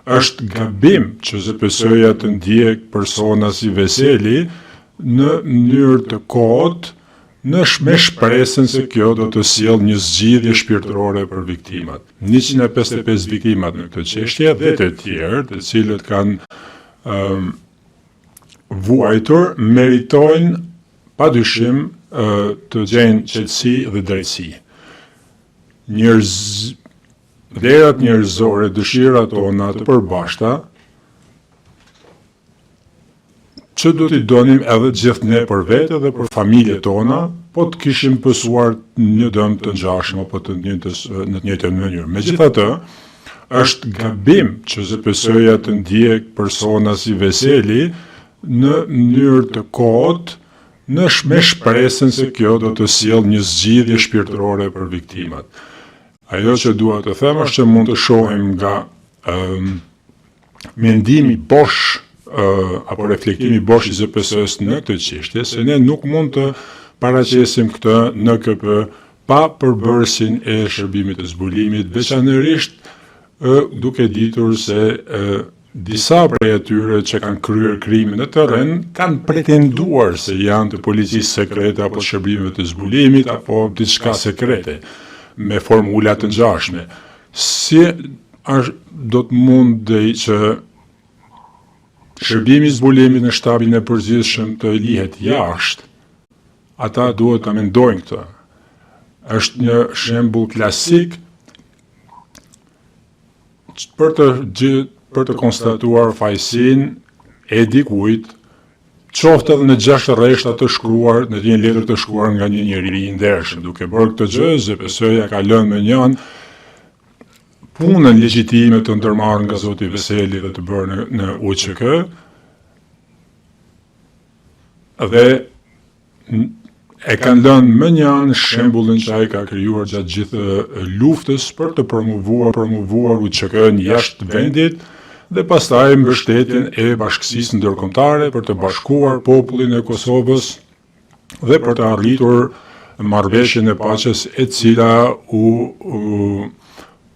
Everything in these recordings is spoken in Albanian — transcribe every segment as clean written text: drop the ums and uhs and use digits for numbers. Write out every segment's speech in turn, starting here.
Është gabim që ZPS-ja të ndjek persona si Veseli në mënyrë të kotë, në me shpresën se kjo do të sjellë një zgjidhje shpirtërore për viktimat. 155 viktimat në këtë çështje dhe të tjerë, të cilët kanë um, vuajtur, meritojnë pa dyshim të gjejnë qetësi dhe drejtësi. Njerëz vlerat njerëzore, dëshirat tona të përbashkëta, që do t'i donim edhe gjithë ne për vete dhe për familjet tona, po të kishim pësuar një dëm të ngjashëm apo të njëjtës në të njëjtën mënyrë. Megjithatë, është gabim që ZPS-ja të ndjek persona si Veseli në mënyrë të kotë, në me shpresën se kjo do të sjellë një zgjidhje shpirtërore për viktimat. Ajo që dua të them është që mund të shohim nga um, mendimi bosh uh, apo reflektimi bosh i ZPS-s në këtë çështje, se ne nuk mund të paraqesim këtë në KP pa përbërësin e shërbimit të zbulimit, veçanërisht duke ditur se disa prej atyre që kanë kryer krime në terren kanë pretenduar se janë të policisë sekrete apo shërbimeve të zbulimit apo diçka sekrete me formula të ngjashme. Si është do të mundej që shërbimi i zbulimit në shtabin e përgjithshëm të lihet jashtë, ata duhet ta mendojnë këtë. Është një shembull klasik për të për të konstatuar fajësinë e dikujt, qoftë edhe në gjashtë rreshta të shkruar në një letër të shkruar nga një njeri i ndershëm. Duke bërë këtë gjë, ZPS-ja ka lënë mënjanë punën legjitime të ndërmarrë nga zoti Veseli dhe të bërë në, në UÇK dhe e kanë lënë mënjanë shembullin që ai ka krijuar gjatë gjithë luftës për të promovuar promovuar UÇK-n jashtë vendit dhe pastaj mbështetjen e bashkësisë ndërkombëtare për të bashkuar popullin e Kosovës dhe për të arritur marrëveshjen e paqes e cila u, u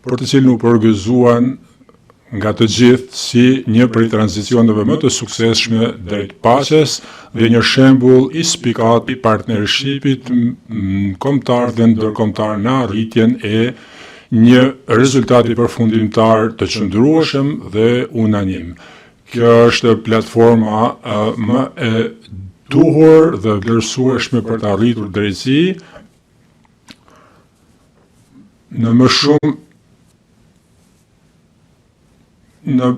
për të cilën u përgëzuan nga të gjithë si një prej tranzicioneve më të suksesshme drejt paqes dhe një shembull i spikatur i partnershipit kombëtar dhe ndërkombëtar në arritjen e një rezultati përfundimtar të qëndrueshëm dhe unanim. Kjo është platforma më e duhur dhe vlerësueshme për të arritur drejtësi në më shumë në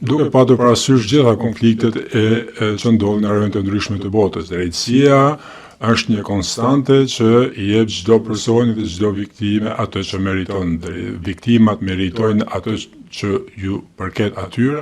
duke patur parasysh gjitha konfliktet e, e që ndodhin në rajone të ndryshme të botës. Drejtësia është një konstante që i jep çdo personi dhe çdo viktime atë që meriton. Viktimat meritojnë atë që ju përket atyre.